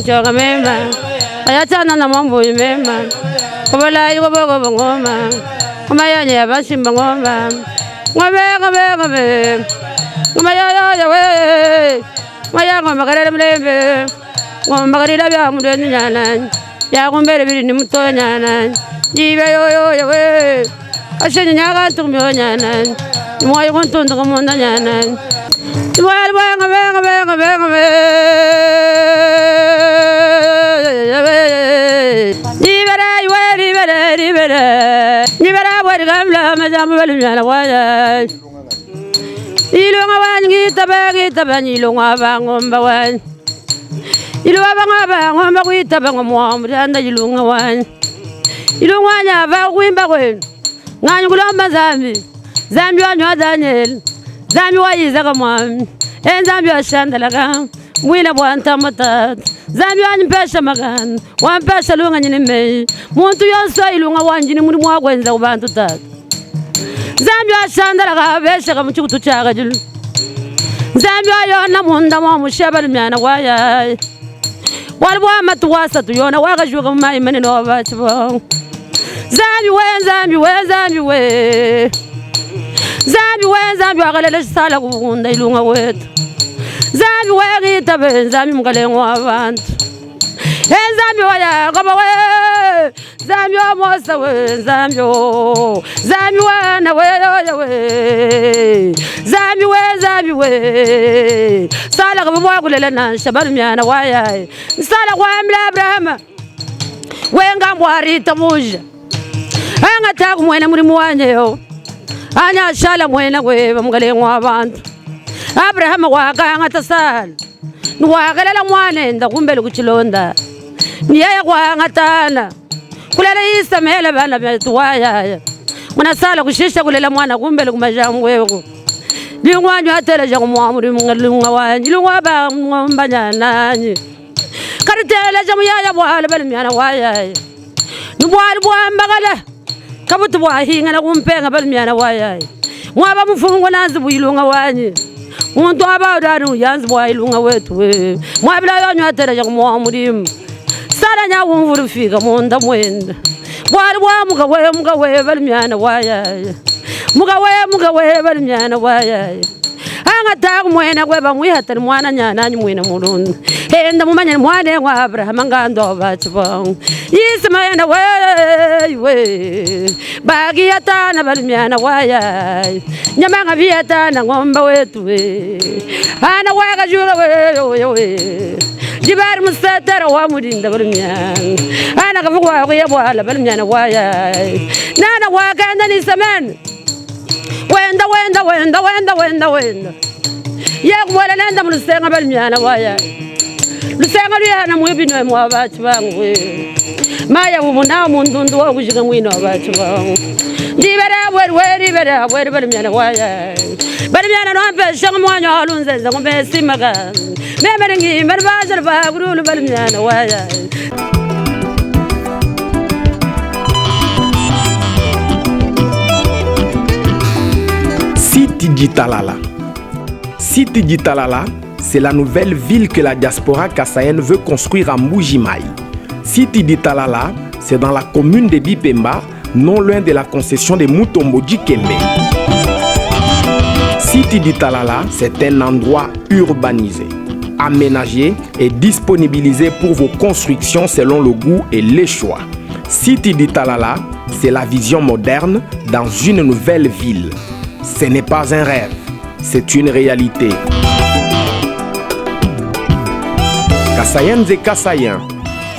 Chinchoka mema ayatana na mambo mema kubala yugo bogo ngoma kumayanya yabashimba ngoma ngome ngome ngome ngoma ya ya ya we ngaya ngoma karere mlembe ngoma karira bya mudeni nyana ya kumbere biri ni mutonya jibe yo yo yo we ashenye nyaga tumyo nyana mwayo kuntundu kumunda nyana Mwayo ngome ngome ngome ngome Ilunga wan ngita ba ngita ba ilunga ba ngomba wan Ilunga ba ngaba ngomba kwita ba ngomwa muranda ilunga wan Ilunga nya ba kwimba kwe Nganyu kulomba zambi Zambi wanyu Daniel Zambi wa Isaka mwami Enzambi wa shandalaka Mwina bwanta matata Zambi wanyu magana wampesha lunga nyine mei Muntu yonso ilunga wanjini muri mwakwenza kubantu tata Zambi wa shandalaka beshaka muchikutu chakajulu Zambi wa yona munda mwa mushaba lumyana waya Wali bwa matu wasatu yona wakajuka mumayi manene wabachibo Zambi we Zambi we Zambi we Zambi we Zambi wakalele sala kubunda ilunga wetu Zambi we ngitabe Zambi mukalengo wabantu Zambi wa Yakobo we Zambi wa Mose we Zambi o Zambi wa na we we Zambi we Zambi we Sala kubwa kulela na shabalu myana waya Sala kwa mla Abraham Wenga mbwarita muja Anga taku mwene muri muwanyeyo Anya shala mwene we mukalengo abantu Abraham wakanga tasala Nwakalela mwana enda kumbele kuchilonda Niyaya kwanga tana Kulela isamele bana betu waya Mwana kushisha kulela mwana kumbele kumajangweko Lingwanyu atele ja kumwamuri mungalunga wanyi Lingwa ba ngomba nyananyi Karitele ja muyaya bwale bali myana waya Nubwali bwambagala Kabutu bwahinga na kumpenga bali myana waya Mwaba mufungwa nanzi buyilunga wanyi Muntu aba udanu yanzi bwayilunga wetu we Mwabila yonyu atele ja kumwamuri Sala nyawumvura fika munda mwenda Bwali bwa muga we muga we bali myana waya Muga we muga we bali myana waya Angata kumwena kweba mwihata ni mwana nyananyi mwina mulundu enda mumanya ni mwana wa Abrahama ngando bachibong Ismaena we we bagiyatana balumyana waya nyamanga biyatana ng'omba wetu we ana wakajuka we we jibari musetera wa mulinda balumyana ana kavugwa kuyabwala balumyana waya nana wakenda ni semen wenda wenda wenda wenda wenda wenda yekubwela nenda mulusenga balumyana waya lusenga luyana mwibinwe mwa bachi bangu maya ubuna mundundu wa kujika mwino bachi bangu ndibere bweru weri bere bweru balumyana waya balumyana nompesha mwanya walunzenza ngumesimaga memere ngimere baje bagurulu balumyana waya. City Ditalala. City Ditalala, c'est la nouvelle ville que la diaspora kassaïenne veut construire à Mbuji-Mayi. City Ditalala, c'est dans la commune de Bipemba, non loin de la concession de Mutombo Dikembe. City Ditalala, c'est un endroit urbanisé, aménagé et disponibilisé pour vos constructions selon le goût et les choix. City Ditalala, c'est la vision moderne dans une nouvelle ville. Ce n'est pas un rêve, c'est une réalité. Kassaïennes et Kassaïens,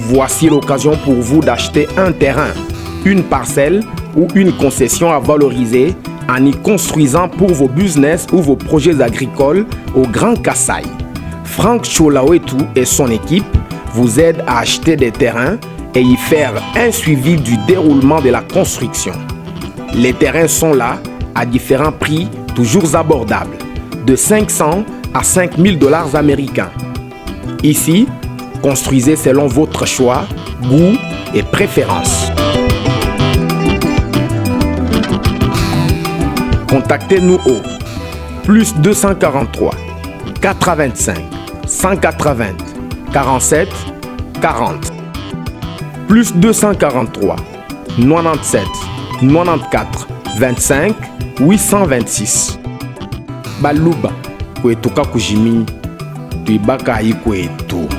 voici l'occasion pour vous d'acheter un terrain, une parcelle ou une concession à valoriser en y construisant pour vos business ou vos projets agricoles au Grand Kasaï. Franck Cholawetu et son équipe vous aident à acheter des terrains et y faire un suivi du déroulement de la construction. Les terrains sont là à différents prix toujours abordables, de 500 à 5000 dollars américains. Ici, construisez selon votre choix, goût et préférence. Contactez-nous au plus 243 85 180 47 40 plus 243 97 94 25 826. Baluba kwetu kakujiminyi tuibaka kwetu.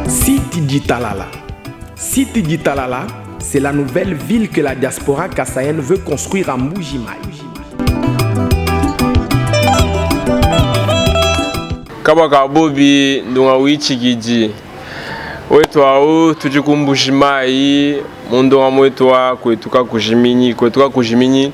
City Ditalala. City Ditalala, c'est la nouvelle ville que la diaspora kassaïenne veut construire à Mbuji-Mayi. Kaba kabobi ndunga wichikiji wetu au tudi ku Mbuji-Mayi mu ndonga mwetu wa kwetu kakujiminyi kwetu kakujiminyi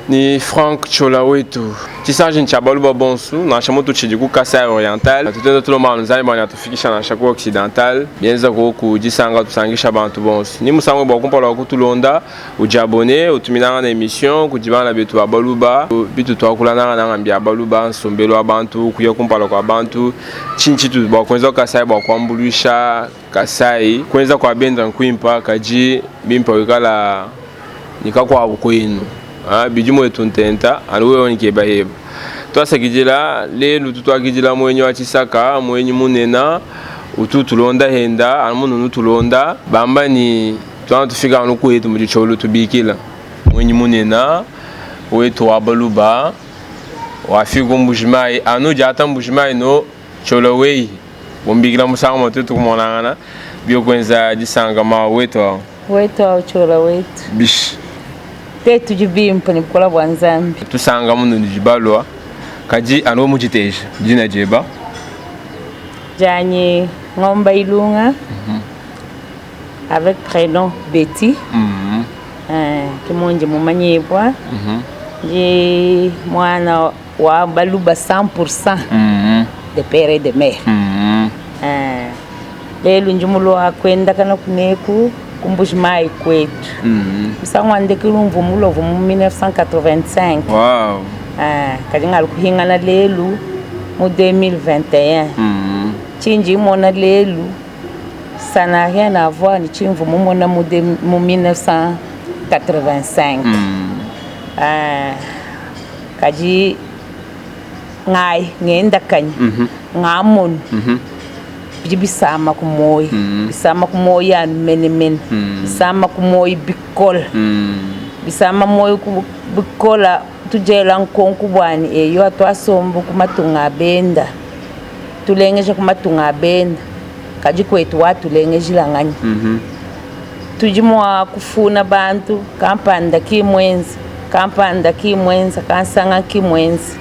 ni Franck Chola wetu tshisanji ntshia baluba bonsu nansha mutu tshidi ku Kasai Oriental tutenda tulomba nzambi bua atufikisha nansha ku Occidental bienza ku disanga tusangisha bantu bonsu ni musangu bua kumpala wa kutulonda udiabone utuminanga na émission kudi bana betu ba baluba bitu tuakulananga nanga mbia baluba nsombelu wa bantu kuya kumpala kwa bantu tshinyi tshitu bua kuenza Kasai bua kuambuluisha Kasai kuenza kwa benda nkuimpa kaji bimpa wikala nikakuabu kwenu. Bidi mwetu ntenta anu wewe nikeba heba twasakidila lelu tutwakidila mwenyi wa Tshisaka mwenyi munena utu tulonda henda anu mununu tulonda bamba ni twana tufika anu kwetu mudi cholu tubikila mwenyi munena wetu wa baluba wafika Mbuji-Mayi anu jata Mbuji-Mayi no cholo wei bombikila musango moto tukumonangana biokwenza disanga ma wetu wetu au chola wetu bish tetu jibimpa ni bukola bwa Nzambi tusanga mununu jibalwa kaji anu mujiteja jina jeba janye ngomba ilunga avec prénom Betty. Kimonje mumanyibwa nji mwana wa baluba 100% de père et de mère. Lelu nji mulwa kwenda kana kuneku ku Mbuji-Mayi kwetu. Musangu wandekele umvu mulovu mu 1985. Wow. Kadi ngali kuhingana lelu mu 2021. Chinji mona lelu ça n'a rien à voir ni chimvu mumona mu mu 1985. Kadi ngai ngenda kanyi ngamonu bidi bisama ku moyi bisama ku moyi anu menemene bisama ku moyi bikola bisama moyi ku bikola tudiela nkonku bua ne eyowa tuasombu ku matunga a benda, tulengeja ku matunga a benda, kadi kuetu watulengejila nganyi? Tudi mua kufuna bantu kampanda ki muenza, kampanda ki muenza, kansanga ki muenza.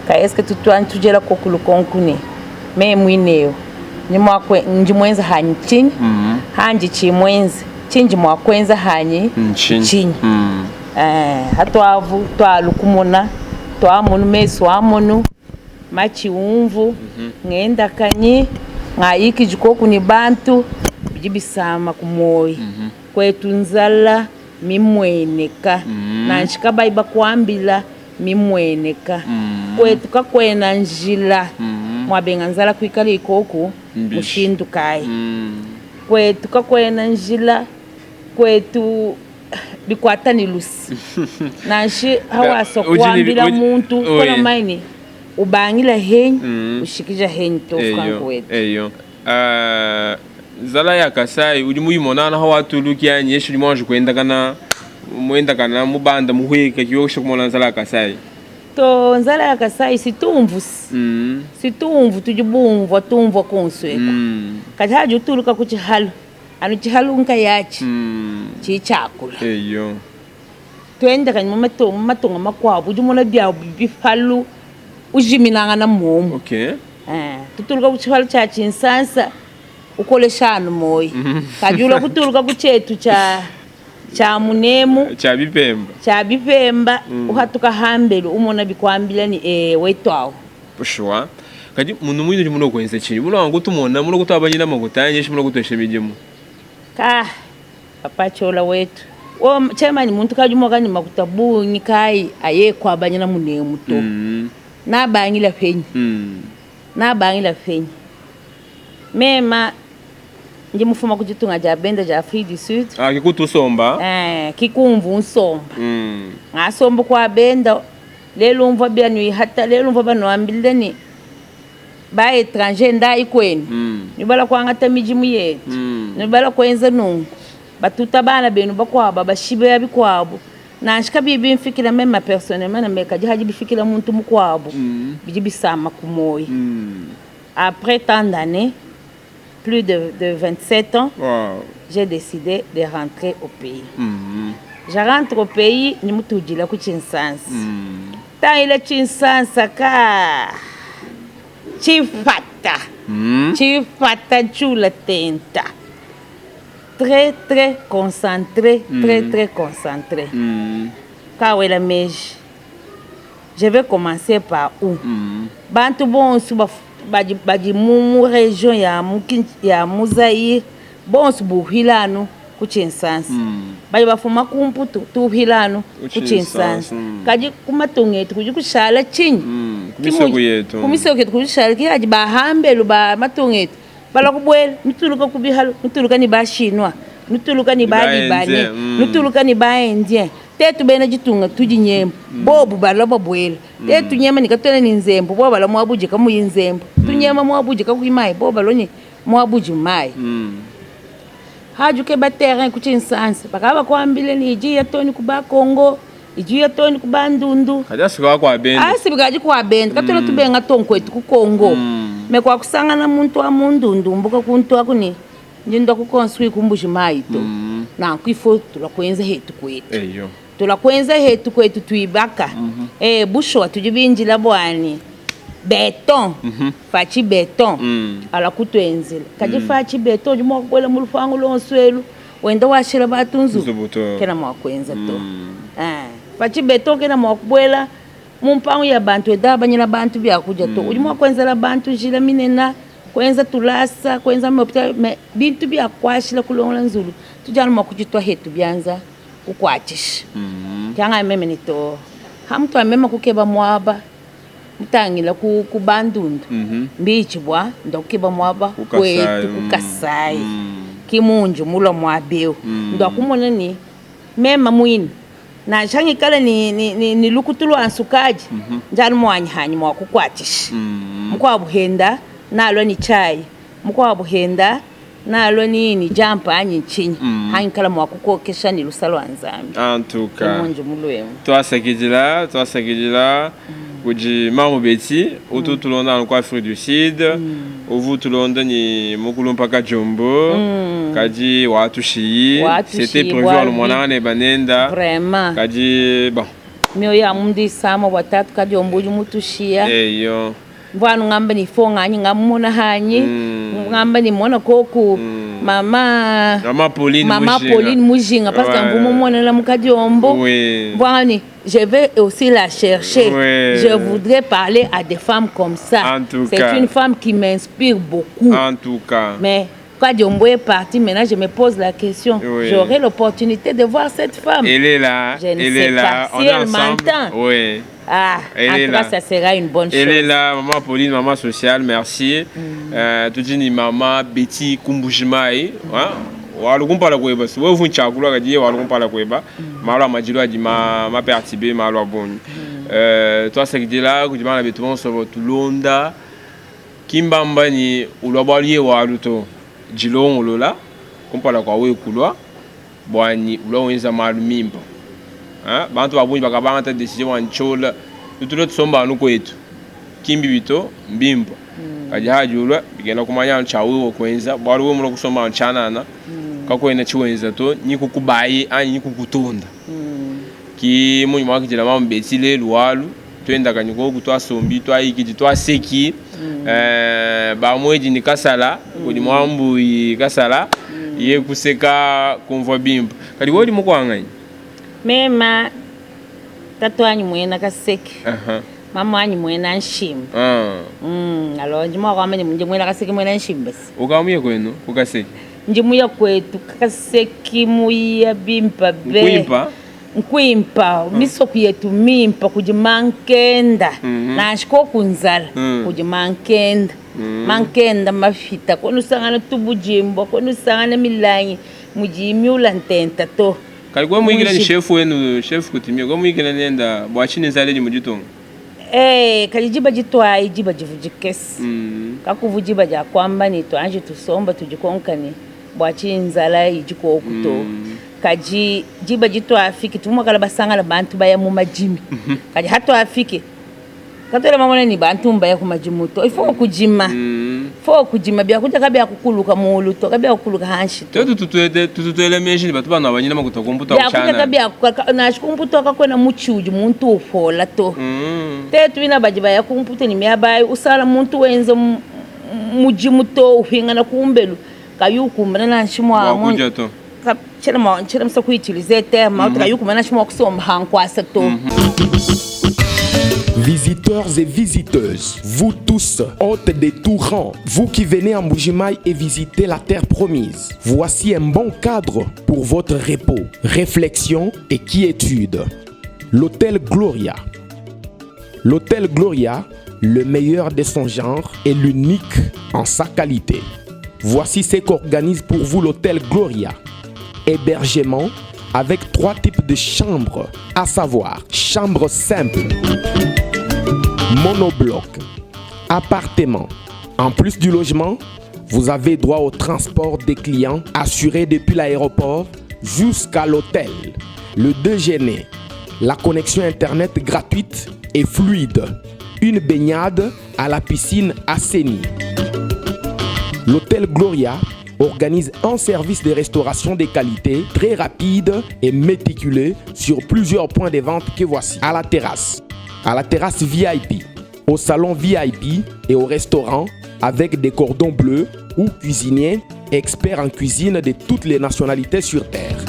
Ka eske tutu anyi tudiela koku lukonku ne meme muine eu ndi mua ndi muenza hanyi tshinyi? Handi tshiyi muenze, tshindi mua kuenza hanyi ntshinyi? Hatuavu tualu kumona, tuamonu mesu amonu, matshi umvu, ngendakanyi, ngayikidi koku ne bantu, bidi bisama ku muoyo. Kuetu nzala mimueneka, nansha kabayi bakuambila mimueneka. Kuetu kakuena njila muabenga nzala kuikala ikoku mushindu kayi? Kuetu kakuena njila, kuetu bikuata ne luse. Nansha hawasa kuambila muntu kona maini ubangila henyi ushikija henyi to Frank wetu. Eyo. Nzala ya Kasai udi muyimona naho watuluki anyi yeshi udi muanji kuendakana muendakana mubanda muhueka kiosha kumona nzala ya Kasai. To nzala ya Kasai situmvu situmvu tudi bumvua tumvua konso eku. Kadi hadi utuluka ku tshihalu anu tshihalu nkayatshi tshi tshiakula. Eyo. Tuendakanyi mu matunga makuabu udi mona biabu bipalu ujiminangana muomu. Okay. Tutuluka ku tshipalu tshia Tshinsansa ukolesha anu muoyo. Kadi ulua kutuluka ku tshietu tshia tshia munemu tshia bipemba tshia bipemba uhatuka hambelu umona bikuambila ni wetu awu. Bushuwa. Kadi munu muine udi muno kuenza tshinyi? Muno wangu tumona muno kutuabanyina makuta anyi muno kutuesha midimu. Ka papa Tshiola wetu. Wo chairman muntu kaji mwaka ni makuta bungi kai aye kuabanyina munemu to. Nabangila penyi. Nabangila penyi. Mema ndi mufuma ku ditunga dia benda dia Afrique du Sud. Ah, kikutusomba. Kikumvu nsomba. Ngasomba kwa benda lelo mvua bia nuihata lelo mvua banuambile ni ba étranger ndai kwenu. Nibala kuangata midimu yetu. Nibala kuenza nungu. Batuta bana benu bakuabu bashibe bikuabu. Nansha kabiyi bimfikila meme personnellement na meka kadi hadi bifikila muntu mukuabu. Bidi bisama ku moyo. Après tant d'années, plus de 27 ans, wow. J'ai décidé de rentrer au pays. Je rentre au pays, ni mutujila ku Tshinsansa. Tangila Tshinsansa ka chifata. Chifata chula tenta. Très très concentré, très très concentré. Kawela meji. Je vais commencer par où? Bantu bonso badi badi mu région ya mu ya mu Zaïre bonso buhilanu ku Tshinsansa. Badi bafuma ku Mputu tuhilanu ku Tshinsansa. Kadi ku matunga etu kudi kushala tshinyi? Kumisoko yetu. Kumisoko yetu kudi kushala ki adi bahambelu ba matunga etu. Bala kubwela nutuluka ku bihalu nutuluka ni ba chinois nutuluka ni ba libanais nutuluka ni ba indien tetu bena ditunga tudi nyembo bobu bala babwela tetu nyema ni katwena ni nzembo bo bala muabuji kamuyi nzembo tunyema muabuji kakuyi mai bo balo ni muabuji mai hajuke ba terrain ku Tshinsansa bakaba bakuambile ni iji ya toni ku ba Congo iji ya toni ku Bandundu kadi asika kwa benda asi bikaji kwa benda katwena tubenga tonkwetu ku Congo me kwa kusangana muntu wa mundundu mbuka kuntu akuni ndindo kuconstruire kumbuji mai to nanku ifo tulakwenza hetu kwetu eyo tulakwenza hetu kwetu tuibaka bushuwa tudi binjila bwani beton fachi beton ala kutuenzela kadi fachi beton udi mua kubuela mu lupangu lonso elu wenda washila batu nzubu Nzubu to. kena mua kuenza to fachi beton kena mua kubuela mu mpangu ya bantu eda banyela bantu byakudia to udi mua kuenzela bantu njila minena kuenza tulasa kuenza mopita me bintu byakuashila kulongola nzulu tudi anu mua kuditwa hetu bianza kukuatshisha kyanga meme ni to hamutu amema kukeba mwaba mutangila ku, ku bandundu mbichi bwa ndo kukeba mwaba Ku Kasai, kwetu ku Kasai kimunju mulwa mwabeu ndo akumona ni mema mwini nansha ngikala ni, ni, ni, ni lukutu lwa nsukaji njali mwanyihanyi mwa kukwatisha mukwabu henda nalwa ni chai mukwabu henda Nalua nini diampa anyi ntshinyi hangikala mua kukokesha ne lusa lua Nzambi. En tout Ke cas. mundi muluemu. Tuasakidila, tuasakidila kudi mamu Betty utu tulonda anu ku Afrique du Sud, uvu utulonda ni mukulumpa Kadiombo, kadi watushiyi. Watushiyi C'était prévu bua anu muananga ne banenda. Vraiment. Kadi bon. Mioyo ya mundu isama bua tatu Kadiombo udi mutushiya. Eyo. Mvua anu ngamba ne fo nganyi ngamumona hanyi, ngamba ne mona koku mama Mama Pauline Mama Mujinga. Pauline Mujinga parce que mvua mumona mu Kadiombo. Oui. Mvua ngamba ne je vais aussi la chercher. Oui. Je voudrais parler à des femmes comme ça. En tout C'est cas. une femme qui m'inspire beaucoup. En tout cas. Mais Kadiombo est parti, maintenant je me pose la question. Oui. J'aurai l'opportunité de voir cette femme. Elle est là, Je ne elle sais est là, pas on si est elle ensemble. m'entend. Oui. Ah, Elle en est tout là. cas, ça sera une bonne Elle chose. est là, maman Pauline, maman sociale, merci. Tudi ni maman Betty Kumbujimayi. Hein? Walu kumpala kweba. Si wewe vuncha kula kadi walu kumpala kweba. Malu amajilo adi ma ma pertibe malu abonyi. Toi c'est que là kudi bana betu bonso tulonda kimbamba ni ulwa bwalu ye walu to jilongolola kumpala kwa we kulwa bwani ulwa wenza malu mimpa. Hein? Bantu babunyi bakabanga ta décision wa nchola tutulo tusomba anu kwetu kimbi bito mbimpa kadi haji ulwa bigenda kumanya nchawiwo kwenza bwalu we mulo kusomba nchanana kakwenda chiwenza to nyikukubayi anyi nyikukutonda ki munyi mwakijila mamu Betty lelu walu twendaka nyikoku twasombi twayikiji twaseki bamweji ni kasala kudi mwambuyi kasala ye kuseka kumvwa bimpa kadi woli mukwanganyi Mema tatu wanyi mwena kaseke. Aha. Mama wanyi mwena nshimba. Ah. Alors ndi mwa kwamba ndi mwena kaseke mwena nshimba si. Ukamuye kwenu ukaseki? Ndi muya kwetu kaseki muya bimpa be. Nkwimpa? Nkwimpa misoko yetu mimpa kudi mankenda. Nansha kunzala kudi mankenda. Mankenda mafita kono sangana tubujimbo kono sangana milangi mudi miula ntenta to. Kali kwa mwingine ni Mwishi. chef wenu chef kutimia kwa mwingine nenda bwachini zale ni mujitonga. Kali jiba jitwai jiba jivujikesi. Kakuvu jiba ja kwamba ni twanje tusomba tujikonkane bwachi nzala ijiko okuto. Kaji jiba jitwafiki tumwakala basangala bantu baya mu majimi. Kaji hatwafiki katwela mamona ni bantu mbaya ku majimu to. Ifo kujima. Fo kujima byakuja kabya kukuluka mulu to kabya kukuluka hanshi to. Tetu tutwete tututwele meshi ni batu bana banyina makuta kumputa Byakuja kuchana. kabya nashikumputa kakwena muchiuji muntu ufola to. Tetu ina baji baya kumputa ni miabayi usala muntu wenza mujimu to uhingana kumbelu kayukumbana na nshimwa Wakuja to. Ka chela ma chela msa kuutiliser terme mm kayukumbana nshimwa kusomba hankwasa to. Visiteurs et visiteuses, vous tous, hôtes de tout rang, vous qui venez en Mbujimayi et visitez la terre promise, voici un bon cadre pour votre repos, réflexion et quiétude. L'Hôtel Gloria. L'Hôtel Gloria, le meilleur de son genre et l'unique en sa qualité. Voici ce qu'organise pour vous l'Hôtel Gloria. Hébergement avec 3 types de chambres, à savoir chambre simple, monobloc, appartement. En plus du logement, vous avez droit au transport des clients assuré depuis l'aéroport jusqu'à l'hôtel, le déjeuner, la connexion internet gratuite et fluide, une baignade à la piscine assainie. L'Hôtel Gloria organise un service de restauration de qualité très rapide et méticuleux sur plusieurs points de vente que voici. À la terrasse, à la terrasse VIP, au salon VIP et au restaurant avec des cordons bleus ou cuisiniers experts en cuisine de toutes les nationalités sur Terre.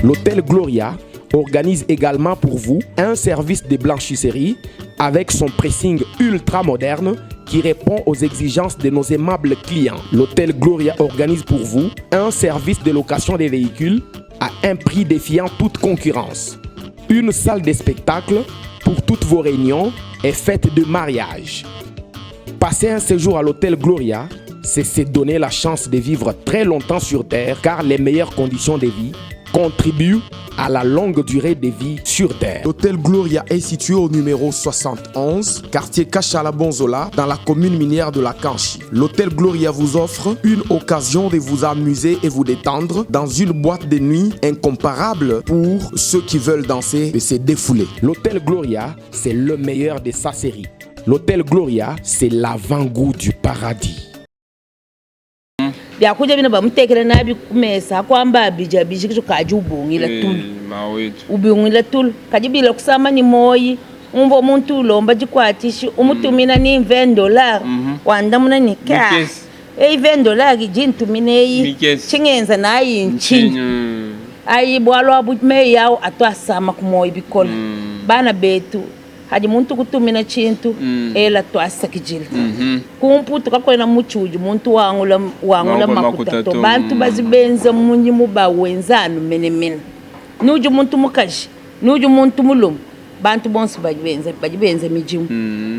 L'Hôtel Gloria organise également pour vous un service de blanchisserie avec son pressing ultra moderne qui répond aux exigences de nos aimables clients. L'Hôtel Gloria organise pour vous un service de location des véhicules à un prix défiant toute concurrence. Une salle de spectacle pour toutes vos réunions et fêtes de mariage. Passer un séjour à l'Hôtel Gloria, c'est se donner la chance de vivre très longtemps sur Terre, car les meilleures conditions de vie contribuent à la longue durée de vie sur Terre. L'hôtel Gloria est situé au numéro 71, quartier Kachala Bonzola, dans la commune minière de la Kanchi. L'hôtel Gloria vous offre une occasion de vous amuser et vous détendre dans une boîte de nuit incomparable pour ceux qui veulent danser et se défouler. L'hôtel Gloria, c'est le meilleur de sa série. L'hôtel Gloria, c'est l'avant-goût du paradis. Biakudia bina bamutekela nabi ku mesa akuamba bija bijikisho kaji ubungila tulu. Mawetu. Ubungila tulu kadi bila kusama ni moyi umva muntu ulomba dikwatishi umutumina ni 20 dollars wandamuna ni ka Mikesi. eyi 20 dollars jintumina eyi Mikesi. chingenza nayi nchinyi ayi bwalo abu meyi yawo atwasama ku moyi bikola bana betu hadi muntu kutumina chintu ela twasakijila kumputu kakwena muchuji muntu wangula wangula Wangula makuta makuta to to. bantu bazibenza munyimu bawenzanu menemene nuju muntu mukaji nuju muntu mulume bantu bonso badi benza midimu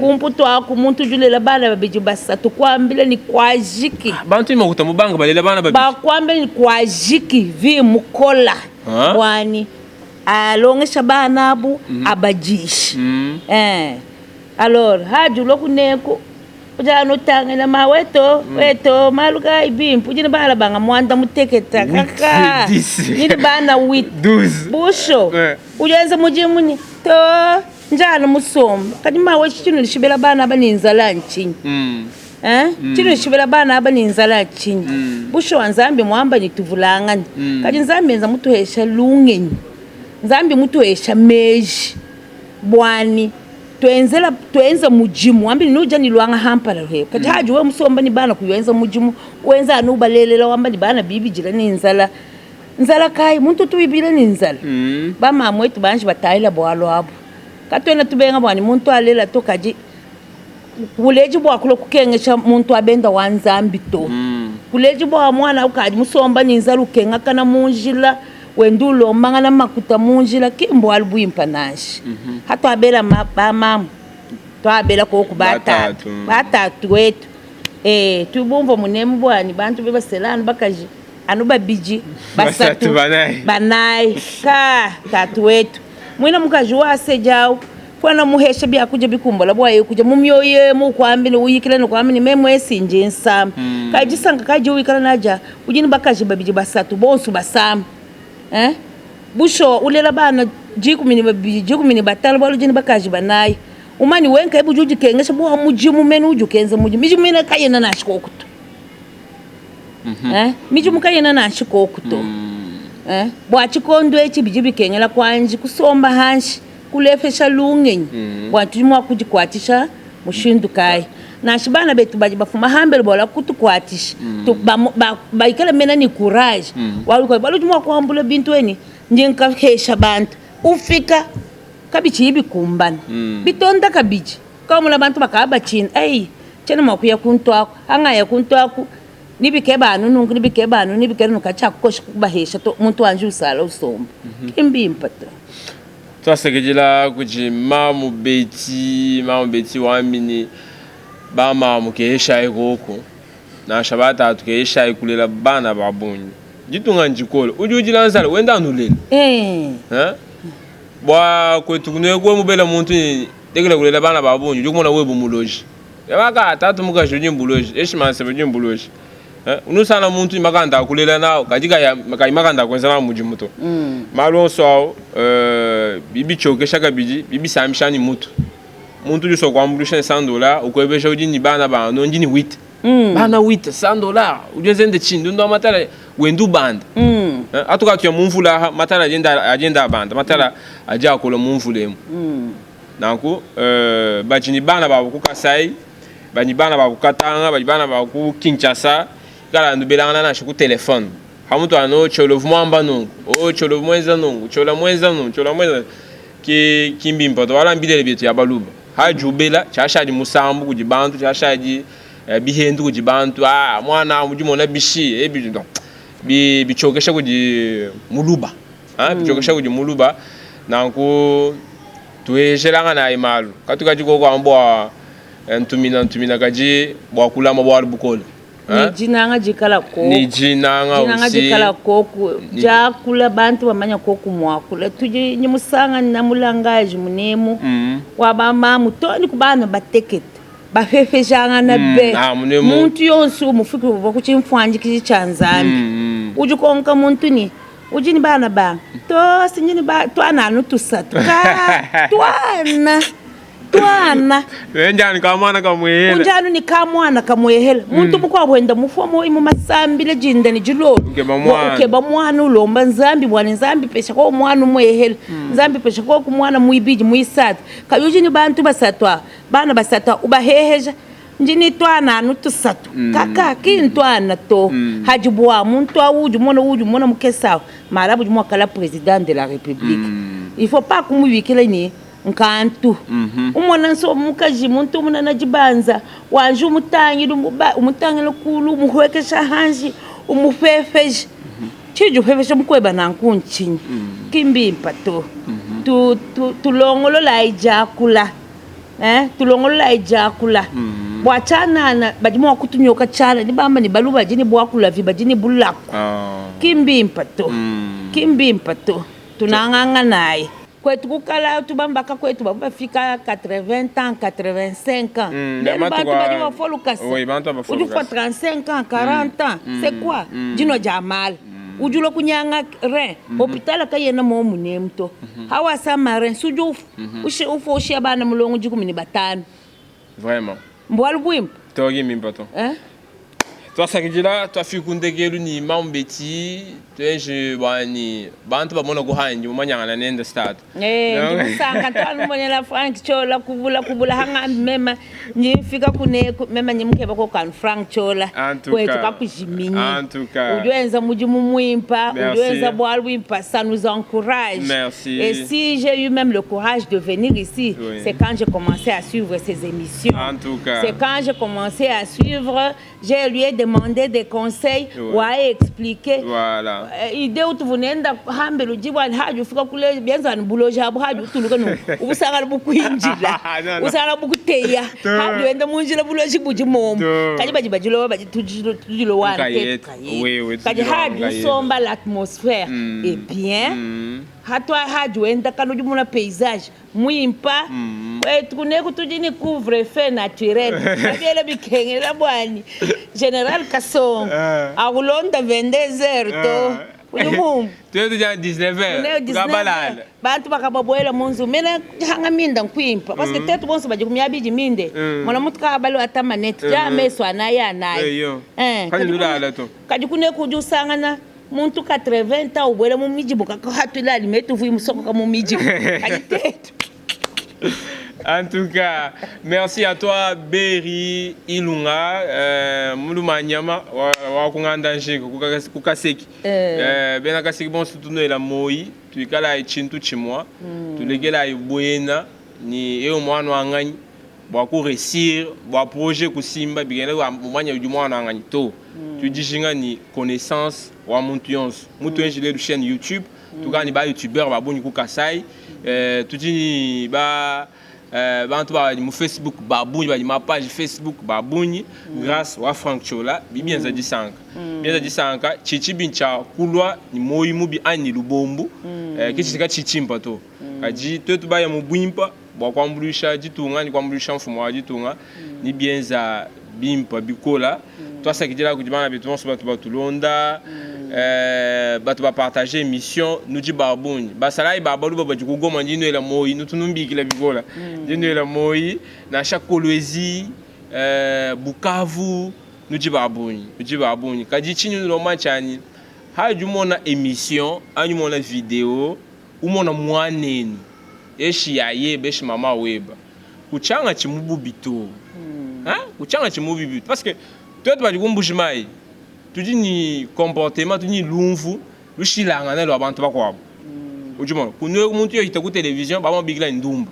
kumputu aku muntu julela bana babidi basatu kwambila ni kwajiki Bantu imakuta mubanga balela bana babidi. bakwambila ni kwajiki vi mukola Ah. bwani alongesha bana abu abajisha alors haji ulokuneko ujana utangela ma weto weto maluka ibimpu ujini bana banga mwanda muteketa kaka dix. nini bana wit 12. busho Eh. ujenza mujimu ni to njana musomba kadi mawe chino lishibela bana aba ni nzala nchinyi Eh? Chino lishibela bana aba ni nzala nchinyi busho wa nzambi mwamba ni tuvulangani kadi nzambi enza mutuhesha lungenyi nzambi mutuhesha meji bwani twenzela twenza mujimu wambi nuja nilwanga hampala he kati haji we musomba ni bana kuyenza mujimu wenza anu balelela wamba ni bana bibijila ni nzala nzala kai muntu tuibile ni nzala bamama wetu banji batayila bwalo abo katwena tubenga bwani muntu alela to kaji kuleji bwakulo kukengesha muntu abenda wa nzambi to kuleji bwa mwana ukaji musomba ni nzala ukengakana munjila wenda ulombangana makuta munjila kimbo ali bwimpa nanshi hatwabela bamama twabela koku batatu Batatu. batatu wetu eh tubumva munemu bwani bantu bebaselani bakaji anu babiji Basatu, basatu banayi. banayi ka tatu wetu mwina mukaji wasejawo fwana muhesha byakuja bikumbola bwaye kuja mumyoyo mukwambile uyikile nokwambile memwesinje nsama kajisanga kaji wikala naja ujini bakaji babiji basatu bonso basama eh busho ulela bana jikumi ni babiji jikumi ni batano bwalu jini bakaji banayi umani wenka ebu juji kengesha bwa mujimu mene uju kenza mujimu mijimu mene kayena nashikokuto eh mijimu kayena nashikokuto eh bwa chikondo echi biji bikengela kwanji kusomba hanshi kulefesha lungenyi bwa tujimwa kujikwatisha mushindu kai nashi bana betu baji bafuma hambele bola kutukwatisha mm. Baikala mena ni courage waluka balujimwa kuhambula bintu eni njenkahesha bantu ufika kabichi ibikumbana bitonda kabichi kamula bantu bakaba bachina ei chena mwakuya kuntu ako angaya kuntu ako nibike banu nungu nibike banu nibike nungu kachakukosha kubahesha to muntu wanje usala usomba kimbimpa to Twasekejela kuti mamu beti mamu beti wambini bamamu keeshayi koko nansha batatu keeshayi kulela bana babungi ditunga njikolo udi ujila nzala wenda anulela eh Hein? Bwa kwetu kunekwe mubela muntu ni tekela kulela bana babungi udi kumona webu muloji yabaka tatu mukaji udi mbuloji eshimanse udi mbuloji Hein? Unusana muntu makanda kulela nawo kadi kaya kayi makanda kwenza nawo mudimu to malu onso awo bibichokesha kabidi bibisambisha ni mutu muntu udi sokuambulisha ne 100 dollars ukwebesha udi ni bana bano ndi ni 8 bana 8 100 dollars udi enzende chindi ndo matala wenda ubanda atuka tuya mumvula aha matala agenda agenda abanda matala aja akola mumvula emu nanku badi ni bana babo ku Kasai badi bana babo ku Katanga badi bana babo ku Kinshasa kala ndu belangana nashi ku telefone hamutu ano cholo mwamba nungu o cholo mwenza nungu chola mwenza nungu chola mwenza ki kimbimpa to wala mbilele bietu ya baluba hajubela chashadi musambu kudi bantu chashadi bihendu kudi bantu ah mwana mujimona bishi ebi donc bi bichokesha kudi muluba ah bichokesha kudi muluba nanku tueshelanga naye malu katukaji kokwambwa ntumina ntumina kaji bwakulama bwali bukola. Ne dinanga dikala koku. Ne dinanga Dinanga aussi. dikala koku. Diakula bantu bamanya koku muakula. Tudi ne musangana mu langage munemu wa ba mamu too ne ku bana batekete bafefejangana be. Ah, munemu. Muntu yonso mufuki uvua ku tshimfuanyikiji tshia Nzambi. Udi konka muntu ne udi ne bana banga to si ndi ne ba tuana anu tusatu ka tuana. Tuana. Wenjani ka mwana kamuehela. Unjanu ni ka mwana kamuehela. Muntu mukuabu wenda mufua muoyo mu masambila dinda ne dilolo. Ukeba mwana. Ukeba mwana ulomba Nzambi bua ne Nzambi pesha ko mwana umuehela. Nzambi pesha ko ku mwana muibidi muisatu. Kadi udi ne bantu basatu aba, bana basatu aba ubaheheja. Ndi ne tuana anu tusatu. Kaka ki ntuana to. Hadi bua muntu awu udi umona udi umona mukese awu, mara budi mua kala president de la republique. Il faut pas kumubikila ne Nkantu. Umona nso mukaji muntu munene dibanza, wanji umutangila, umutangila kulu, umuhuekesha hanshi, umufefeja. Tshidi ufefesha mukueba nanku ntshinyi? Ki mbimpe to. Tu, tu, tulongololayi diakula. Eh, tulongololayi diakula. Bua tshianana badi mua kutunyoka tshianana, ne bamba ne balu badi ne buakulavi, badi ne bulaku. Ki mbimpe to. Ki mbimpe to. Tunanganganayi. Kuetu ku kala tubamba kakuetu bavua bafika 80 ans 85 ans lelu bantu badi bafua lukasa udi ufua 35 ans 40 ans c'est quoi dinua dia mala udi ulua kunyanga rein hopital kayena momu nemu to hawasama rein si udi ufua ufua ushiya bana mulongo dikumi ne batanu Vraiment. Mbualu buimpe. To ki mimpa to. Eh? Tuasakidila tuafiki ku ndekelu ni mamu Betty tuenji bua ni bantu bamona kuhangi mumanyangana nende stade. Eh, ndi musanka ntuanumonela Frank Chola kubula kubula hangambi mema ndi mfika kuneku mema ndi mukeba ko kanu Frank Chola En tout kwetu cas. kakujiminyi En tout cas. udi wenza mudimu muimpa udi Merci. wenza bualu buimpa ça nous encourage Merci. et si j'ai eu même le courage de venir ici Oui. c'est quand j'ai commencé à suivre ces émissions En tout cas. c'est quand j'ai commencé à suivre je lui ai demandé des conseils Oui. wa expliquer Voilà. Ide utu nenda hambela udi bua haji ufika kule bienza ni buloji abu haji utuluka nu ubusangana bukuinjila Non, non. usangana bukuteya haji wenda munjila buloji budi momu To. kadi badi badilowa badi tudilowana Nkayeta. Oui, oui, kadi tudilowa haji nkayeta. usomba l'atmosphère est bien hatwa haji wenda kana udi mona paysage muimpa kwetu kuneku tudi ni couvre feu naturel kabiela bikengela bwani general kasongo akulonda 22 heures to udi mumbu Tuetu dia 19 Kuneo heures. 19 Tukabalala. bantu bakababuela munzu mena hanga minda nkwimpa parce que tetu bonso badi kumyabidi minde mona mutu kabalo ata maneti ja meso anaye anaye Eyo. Eh, Kadi kadi ndulala to. kadi kuneku udi usangana muntu 80 ans ubuela mu mijibu kakahatula alimete uvuye musokoka mu mijibu kadi tetu En tout cas, merci à toi Berry Ilunga, euh, muluma nyama wa, wa kunganda njiko kukaseki. Eh. Euh, bena kaseki bonso tunoela moi, tuikala chintu chimwa, tulekela ibuena ni eyo mwana wanganyi bua ku réussir bua projet kusimba bikenda mumanya udi mwana wanganyi to. Tudijinga ni connaissance wa muntu yonso. Muntu enji lelu chaîne YouTube, tukani ba youtubeur babungi ku Kasai, euh, tudi ni ba euh, bantu badi mu Facebook babungi badi ma page Facebook babungi grâce wa Frank Chola bibienza disanka. Bienza disanka chichi bincha kulwa ni moyi mubi ani lubombu. Euh, kichika chichimpa to. Kadi twetu baya mu bwimpa bua kuambuluisha ditunga ni kuambuluisha mfumo wa ditunga ni bienza bimpa bikola. Twasakidila kudi bana betu bonso batu batulonda, euh, batu bapartage émission nudi babungi basalayi babalu badi kugoma ndi nwela moyi nutunumbikila bikola ndi nwela moyi nansha Kolwezi, euh, Bukavu nudi babungi nudi babungi kadi tshinyi nulomba tshiani haji umona émission anyi umona video umona mwanenu eshi yayeba eshi mama weba kuchanga chimububi to hein kuchanga chimububi parce que twetu badi kumbuji mai tudi ni comportement tudi ni lumvu lushilangana lwa bantu bakwabo ujumona kunwe muntu yohita ku télévision bamabikila ndumba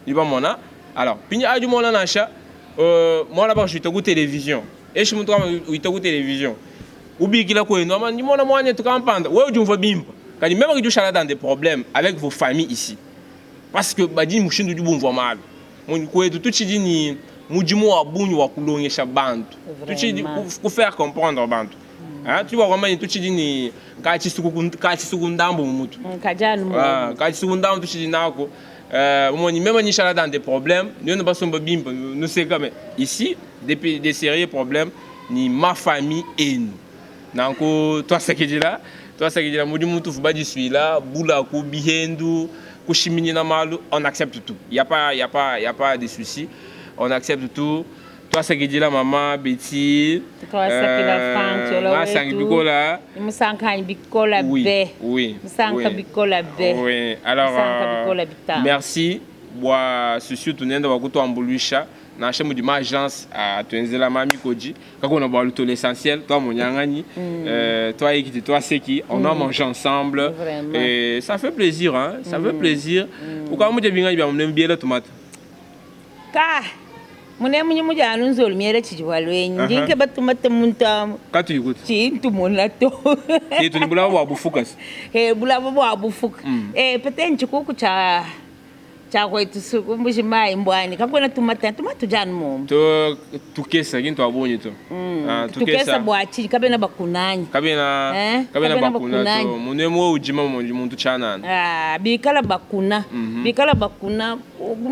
ibamona alors pinyi aji mona nansha euh, mwana bakashita ku télévision eshi muntu kama uita ku télévision ubikila kwenu ama ndimona mwana tukampanda wewe ujumva bimpa kadi même que tu dans des problèmes avec vos familles ici parce que badi mushindu udi bumvua malu kwetu tutshidi ni mudimu wa bungi wa kulongesha bantu. Tutshidi ku faire comprendre bantu. Hein, tu vois vraiment tutshidi ni kachisuku ndambu mu mutu. Kajanu. Ah, kachisuku ndambu tutshidi nako. Bon, même nishala dans des problèmes, nous ne passons pas bimpe, nous c'est comme ici des, des sérieux problèmes ni ma famille et nous. Nanku twasakidila twasakidila mudimu tufu badisuila bulaku bihendu kushiminyina malu, on accepte tout. Il y a pas il y a pas il y a pas de souci. On accepte tout. Twasakidila mama Betty. Twasakila Frank Chola Ngasangi wetu. bikola. Musankanyi bikola Oui, be. oui. Musanka oui. bikola be. Oui. Alors Musanka bikola bitanga. merci bwa susu tunenda wakutuambuluisha nansha mudi ma agence atuenzela ma mikodi kakuna bwa luto l'essentiel toi monyanganyi toi ekiti toi seki on a mangé ensemble. Vraiment. Et ça fait plaisir hein, ça fait plaisir. Ukamuje binganyi bya munembiela tomate. Ka mune munyi mujanu nzolu miele chijwa lwenyi ndinke batumate muntu Katuyikuti chintumona to. Yetu ni bulaba bwa bufuka si. Eh, bulaba bwa bufuka. Eh, pete nchikuku cha cha kwetu suku mbuji mai mbwani kakona tumate tumatu janu mumu. To tukesa kintu abonye to. Ah, Tukesa bwachi kabena bakunanyi. Kabena Eh, kabena kabena bakuna to bakunanyi. munemu ujima muntu chanana. Ah, bikala bakuna bikala bakuna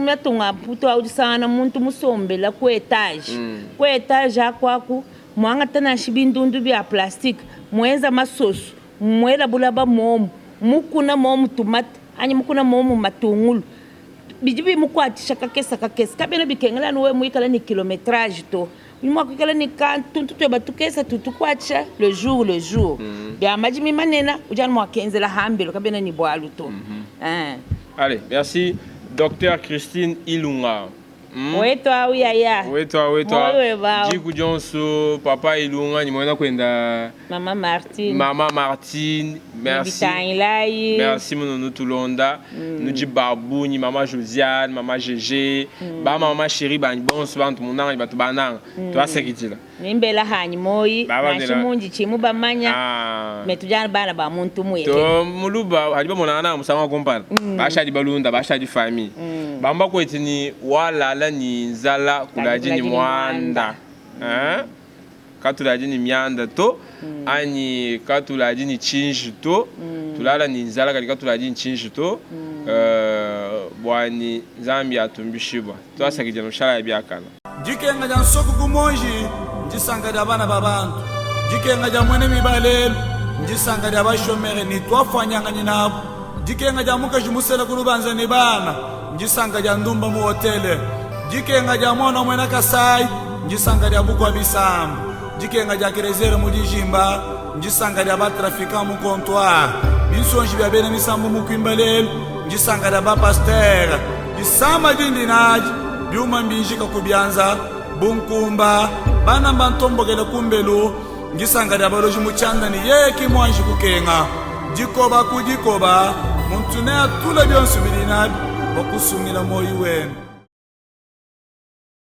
matunga mputu audisangana muntu musombela ku etage ku etage akwaku mwangata nashi bindundu bya plastique mwenza masoso mwela bulaba momu mukuna momu tumata anyi mukuna momu matungulu bidi bimukwatisha kakesa kakesa kabena bikengela nuwe muikala ni kilométrage to mwakuikala ni kantuntu tweba tukesa tutukwatisha le jour le jour bya majimi manena ujana mwakenzela hambelo kabena ni bwalu to. Eh. Allez, merci. Docteur Christine Ilunga. Wetu au yaya. Wetwa wetwa. Moyo webao. Jiku Johnson, Papa Ilunga, ni mwena kwenda Mama Martine. Mama Martine, merci. Bitangilai. Merci mono tulonda. Nous babu ni Mama Josiane, Mama GG, ba mama chérie ba bonso bantu munanga batu bananga. Twasekitila. Nimbela hanyi moyi Baba nashi ndela. munji chimu bamanya Ah. metujana bana ba muntu muyeke. To muluba hadi bamonana na musanga kompana. Bashadi balunda, bashadi famille. Bamba kweti ni walala ni nzala kulaji ni kulaji ni mwanda. Hein? Katulaji ni myanda to anyi katulaji ni chinji to tulala ni nzala kadi katulaji ni chinji to bwani Nzambi atumbishibwa twasakidya noshala ya byakana. Dikenga dia nsoku kumonji ndisanga dia bana ba bantu dikenga dia mwene mibalelu ndisanga dia bashomere ni twafwanyanganyi nabo dikenga dia mukaji musele ku lubanza ni bana ndisanga dia ndumba mu hotele dikenga dia mwana mwena kasai ndisanga dia bukwa bisambu dikenga dia kerezere mu dijimba ndisanga dia batrafiquant mu comptoir binsonji bia bena misambu mu kwimba lelu ndisanga dia bapastere disamba dindi nadi byuma mbinjika kubyanza bunkumba bana bantombokele kumbelu ndisanga dia baloji mutyanda ni yeki mwanji kukenga dikoba ku dikoba muntu ne atula byonso bili nabi bakusungila moyi wenu.